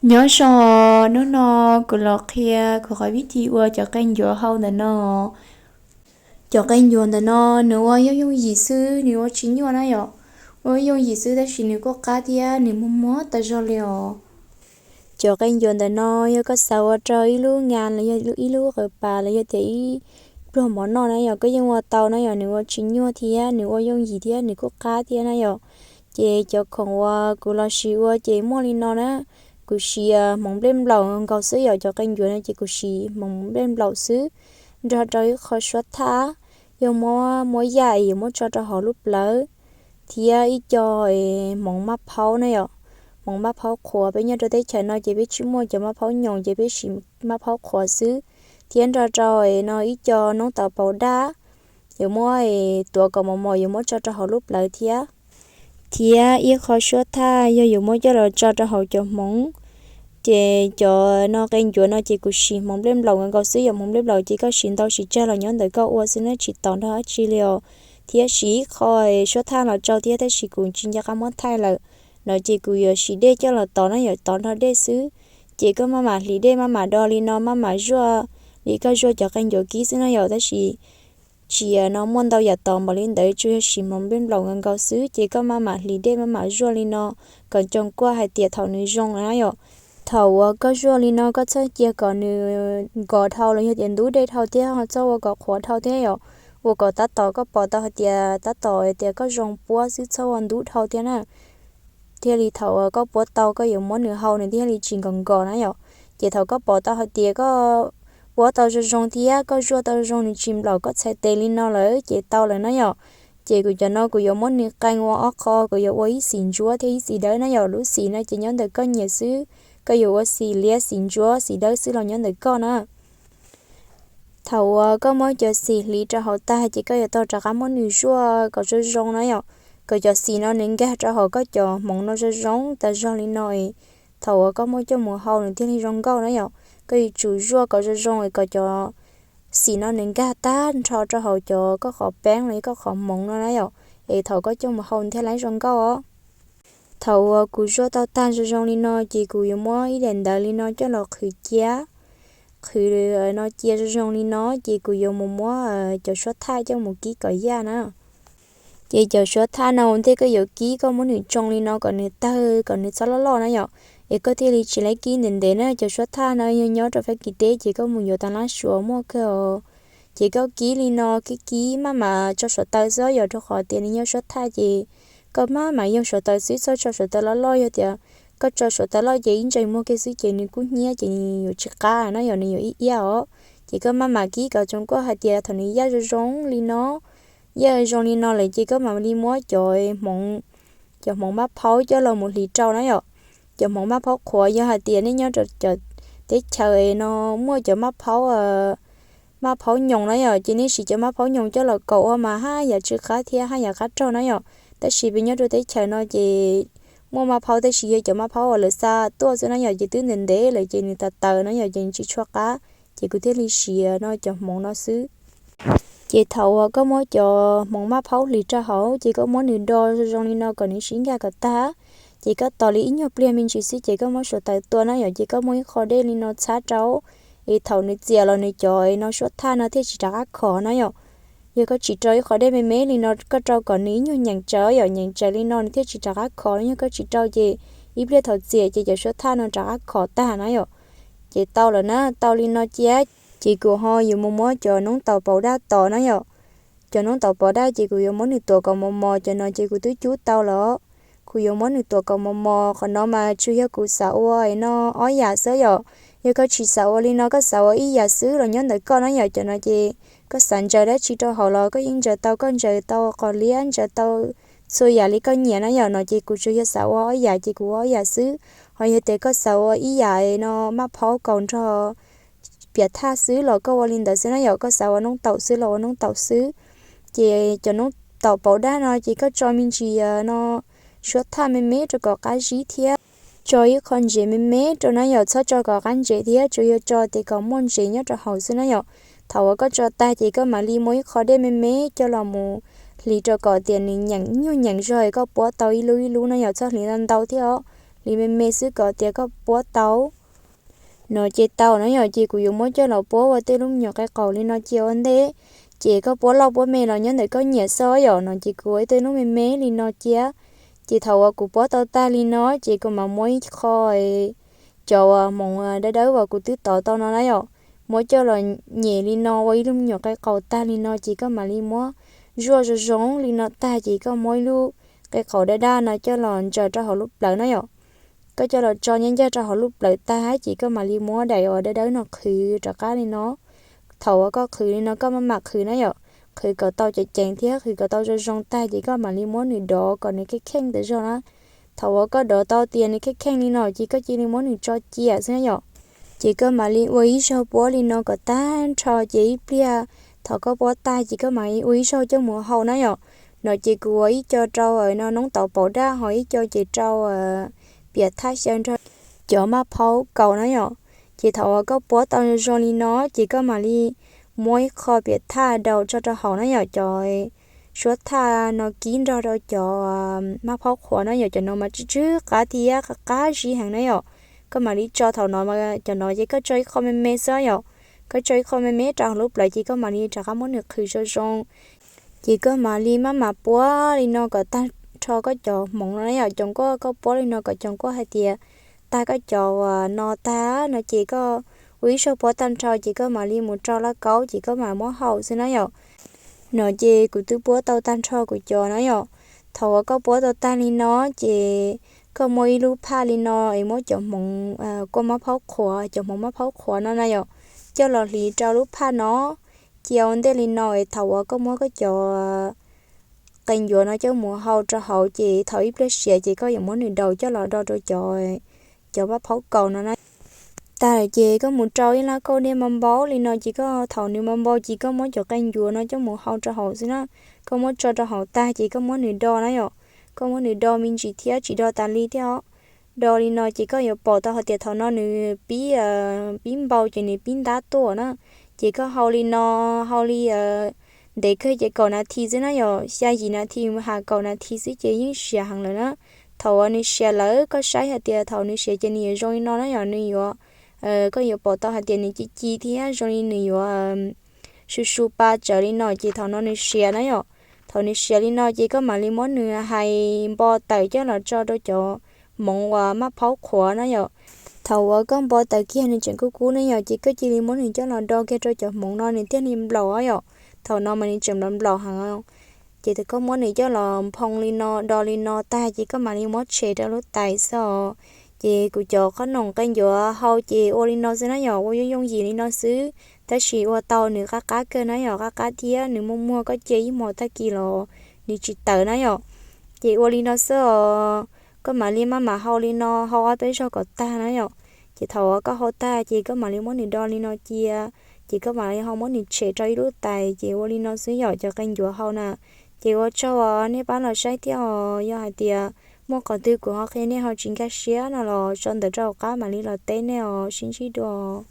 Nyob zoo, hnub no kuv los qhia kuv qhov vib thi ua cov qe ncuav hau ntawm no. Cov qe ncuav ntawm no nws ua yooj yooj yim xwb, nws ua tsis nyuaj na yom. Ua yooj yim xwb tab sis nws kuj qab thiab nws muag muag tas zog li os. Cov qe ncuav ntawm no yog koj xav ua rau ib lub ngas los yog ib lub qawv pas los yog tias ib pluag mov noj na yom, koj yeej ua tau na yom, nws ua tsis nyuaj thiab nws ua yooj yim thiab nws kuj qab thiab na yom. Ces cov khoom uas kuv los sis ua ces muaj li no na, kuv siv hmoov nplej nplaum nkaus xwb yom, cov qe ncuav no ces kuv siv hmoov nplej nplaum xwb, nrog rau ib qho suab thaj, yog muab muab yaj es yuav muab tso rau hauv lub plawv, thiab ib co hmoov maj phaub na yom, hmoov maj phaub qhuav. Peb nyob rau teb chaws no ces peb tsis muaj cov maj phaub nyoos ces peb siv maj phaub qhuav xwb, thiab nrog rau no ib co noob taus paus daj, yuav muab tuav kom mos mos yuav muab tso rau hauv lub plawv thiab. Thiab ib qho suab thaj yog yuav muab coj los tso rau hauv cov hmoov. Ces cov no qe ncuav no ces kuv siv hmoov nplej nplaum nkaus xwb yom, hmoov nplej nplaum ces koj siv ntau siv tsawg los nyob ntawm koj ua xwb na, tsis tom nrog dab tsi li os. Thiab siv ib qho suab thaj los rau thiab tab sis kuv tsis nco qab muab thaij lawm. No ces kuv yuav siv dej coj los tov na yom, tov nrog dej xwb. Ces koj maj mam hliv dej maj mam do li no, maj mam zuaj li koj zuaj cov qe ncuav kib xwb na yom, tab sis tsis no muaj ntau yam tov npaum li ntawd, tsuas yog siv hmoov nplej nplaum nkaus nkaus xwb. Ces koj maj mam hliv dej maj mam zuaj li no kom tsoo kuaj hais tias thaum nws zoo na yom. Thaum uas koj zuaj li no koj txhob cia kom nws nkos dhau los yog tias ntub dej dhau thiab ho txhob ua kom qhuav dhau thiab yom. Ua kom tab tom koj pom tau hais tias tab tom tias koj zoo puab xwb, txhob ua ntub dhau thiab na. Thiaj li thaum uas koj puab tau koj yuav muab nws hau nws thiaj li tsis nkos nkos na yom. Ces thaum koj pom tau hais tias koj puab tau zoo zoo thiab koj zuaj tau zoo zoo nws tsis nplaum koj txhais tes li no lawm ces tau lawm na yom. Ces kuv cov no kuv yuav muab nws qee ua ob qho, kuv yuav ua ib xim ntsuab thiab ib xim dawb na yom. Lub xim no ces nyob ntawm koj nyiam xwb, koj yuav ua xim liab xim ntsuab xim dawb xwb los nyob ntawm koj na. Thaum uas koj muab cov xim hliv rau hauv tag ces koj yuav tau rov qab muab nws zuaj kom zoo zoo na yom, kom cov xim no nws nkag rau hauv koj cov hmoov no zoo zoo tas zog li no. Thaum uas koj muab coj mus hau nws thiaj li zoo nkauj na yom. Koj yuav tsum zuaj kom zoo zoo kom cov xim no nws nkag tag nrho rau hauv cov koj qhov peeb los yog koj qhov hmoov no na yom, es thaum koj coj mus hau nws thiaj li zoo nkauj os. Thaum uas kuv zuaj tau tag zoo zoo li no ces kuv yuav muab ib daim ntawv li no coj los qhwv cia, qhwv no cia zoo zoo li no ces kuv yuav mus muab cov suab thaj coj mus kib kom yaj na. Ces cov suab thaj no ua ntej koj yuav kib koj muab nws tsoo li no kom nws tawg kom nws txhob loj loj na yom, es koj thiaj li tsis laib kib ntev ntev na. Cov suab thaj no yog nyob rau Fab Kis teb ces koj mus yuav tas lab suav muaj kawg os. Ces koj kib li no kib kib maj mam tso suav taws xwb yom, rau qhov tias nws yog suab thaj ces koj maj mam yog suav taws xwb, txhob tso suav taws loj loj, yog tias koj tso suav taws loj ces ib ntsais muag kiag xwb ces nws kub hnyiab ces nws yuav tsis qab na yom, nws yuav ib iab os. Ces koj maj mam kib kom tsoo kuaj hais tias thaum nws yaj zoo zoo li no, yaj zoo li no lawm ces koj mam li muab cov hmoov, cov hmoov maj phaub coj los mus hliv rau na yom. Cov hmoov maj phaub qhuav, yog hais tias nej nyob rau cov teb chaws no muaj cov maj phaub, maj phaub nyoos na yom, ces nej siv cov maj phaub nyoos coj los kaum ua mas haj yam tsw qab thiab haj yam qab raug na yom. Tab sis peb nyob rau teb chaws no ces muaj maj phaub tab sis yog cov maj phaub uas lawv xa tuaj xwb na yom, ces twb ntev ntev lawm ces nws tas taws na yom, ces nws tsis tshua qab, ces kuv thiaj li siv no cov hmoov no xwb. Ces thaum uas koj muab cov hmoov maj phaub hliv rau hauv ces koj muab nws do zoo zoo li no kom nws sib nkag kom tag. Ces koj tos li ib nyuag pliag me ntsis xwb ces koj muab suav taws tua na yom, ces koj muab ib qho dej li no txhab rau, es thaum nws txias los nws cov no suab thaj no thiaj tsis rov qab khov na yom. Yog koj tsis rau ib qho dej me me li no, koj rau kom nws ib nyuag nyeem tsawv yom, nyeem tsawv li no nws thiaj tsis rov qab khov. Yog koj tsis rau ces ib pliag thaum txias ces cov suab thaj no rov qab khov tag na yom. Ces tau lawm na, tau li no cia, ces kuv ho yuav mus muab cov noob taus paus daj tod na yom. Cov noob taus paus daj ces kuv yuav muab nws tuav kom mos mos, cov no ces kuv twb cub tau lawm. Kuv yuav muab nws tuav kom mos mos, qhov no mas tsuas yog kuv xav ua no ob yam xwb yom. Yog koj tsis xav ua li no, koj xav ua ib yam xwb los nyob ntawm koj na yom. Cov no ces koj xav ntsaws dab tsi rau hauv los koj yeej ntsaws tau, koj ntsaws tau qos liab, ntsaws tau txhua yam li koj nyiam na yom. No ces kuv tsuas yog xav ua ob yam ces kuv ua ob yam xwb. Ho yog tias koj xav ua ib yam no maj phaub kaus nrog piam thaj xwb los koj ua li ntawd xwb na yom, koj xav ua noob taus xwb los ua noob taus xwb. Ces cov noob taus paus daj no ces koj tso me ntsis no suab thaj me me rau kom qab zib thiab tso ib qho ntsev me me rau na yom, txhob tso kom qab ntsev thiab, tsuas yog tso tias kom muaj ntsev nyob rau hauv xwb na yom. Thaum uas koj tso tag ces koj mam li muab ib qho dej me me coj los mus hliv rau kom tias nws nyeem nyuag nyeem zog es koj puab tau ib lub ib lub na yom, txhob hliv ntau ntau thiab os. li me me xwb kom tias koj puab tau no ces tau na yom. Ces kuv yuav muab coj los puab ua tej lub me nyuam qe qaum li no cia ua ntej. Ces koj puab loj puab me los nyob ntawm koj nyiam xwb yom. No ces kuv ua ib tej lub me me li no cia. Ces thaum uas kuv puab tau tag li no ces kuv mam muab ib qho cov uas hmoov dawb dawb uas kuv twb tov tau no na yom, muab coj los nyem li no ua ib lub me nyuam qe qaum tag li no ces koj mam li muab zuaj zoo zoo li no tag ces koj muab ib lub qe qaum daj daj no coj los ntsaws rau hauv lub plawv na yom. Koj coj los tso nyob ncaj rau hauv lub plawv tag ces koj mam li muab daim uas dawb dawb no qhwv rov qab li no. Thaum uas koj qhwv li no koj maj mam qhwv na yom, qhwv kom tau ceev ceev thiab qhwv kom tau zoo zoo tag ces koj mam li muab nws dov kom nws kheej kheej tas zog na. Thaum uas koj dov tau tias nws kheej kheej li no ces koj cia li muab nws tso cia xwb na yom. Ces koj mam li ua ib zaug puab li no kom tag nrho ces ib pliag thaum koj puab tag ces koj mam li ua ib zaug coj mus hau na yom. No ces kuv ua ib co rau no noob tauv paum daj ho ib co ces rau piam thaj xyaw nrog cov maj phaub kaus na yom. Ces thaum uas koj puab tau zoo zoo li no ces koj mam li muab ib qho piam thaj daus tso rau hauv na yom, cov suab thaj no kib nrog rau cov maj phaub qhuav na yom, cov no mas tsw tsw qab thiab qab qab zib heev na yom. Koj mam li tso thaum no, cov no ces koj tso ib qho me me xwb yom. Koj tso ib qho me me rau hauv lub plawv ces koj mam li rov qab muab nws qhwv zoo zoo. Ces koj mam li maj mam puab li no kom tag nrho koj cov hmoov no na yom, cov nkuaj koj puab li no kom cov nkuaj hais tias tag koj cov uas no tag no ces koj ua ib zaug puab tag nrho ces koj mam li mus rau lauj kaub ces koj mam muab hau xwb na yom. No ces kuv twb puab tau tag nrho kuv cov na yom. Thaum uas koj puab tau tag li no ces koj muab ib lub phaj li no es muab cov hmoov kuaj maj phaub qhuav, cov hmoov maj phaub qhuav no na yom, coj los hliv rau lub phaj no cia ua ntej li no es thaum uas koj muab koj cov qe ncuav no coj mus hau rau hauv ces thaum ib pliag siav ces koj yuav muab nws daus coj los do rau cov, cov maj phaub kaus no na. Tag lawm ces koj mus rau ib lauj kaub dej npau npau li no ces koj thaum nws npau npau ces koj muab cov qe ncuav no coj mus hau rau hauv xwb na. Koj muab tso rau hauv tag ces koj muab nws do na yom. Koj muab nws do me ntsis thiab tsis do tas li thiab os. Do li no ces koj yuav pom tau hais tias thaum no nws pib, pib npau ces nws pib ntab tuaj na. Ces koj hau li no, hau li ntev kawg ces kaum nas this xwb na yom, xya yim nas this mus has kaum nas this xwb ces yeej siav heev lawm na. Thaum uas nws siav lawm koj saib hais tias thaum nws siav ces nws yuav zoo li no na yom, nws yuav, koj yuav pom tau hais tias nws ci ci thiab zoo li nws yuav su su pa tsawv li no ces thaum no nws siav na yom. Thaum nws siav li no ces koj mam li muab nws hais npo tawm coj los tso rau cov hmoov uas maj phaub qhuav na yom. Thaum uas koj npo tawm kiag nws tseem kub kub na yom ces koj cia li muab nws coj los do kiag rau cov hmoov no nws thiaj li nplaum yom. Thaum no mas nws tseem nplaum nplaum heev. Ces thaum koj muab nws coj los nphoo li no do li no tag ces koj mam li muab tshem rau lub tais xwb os. Ces kuv cov qhob noom qe ncuav hau ces ua li no xwb na yom, ua yooj yooj yim li no xwb, tab sis ua tau nws qab qab kawg na yom, qab qab thiab nws muaj muag, koj cia ib hmos tag kis los nws tsis tawm na yom. Ces ua li no xwb os, koj mam li maj mam hau li no hau ob peb zaug kom tag na yom. Ces thaum uas koj hau tag ces koj mam li muab nws do li no cia, ces koj mam li ho muab nws tshem rau ib lub tais ces ua li no xwb yom, cov qe ncuav hau na. Ces ua tsaug uas nej pab los saib thiab os, yog hais tias muaj qhov twg kuv ho qhia nej ho tsis nkag siab no los sau ntawv rau hauv qab mam li los teb nej os, sib ntsib dua.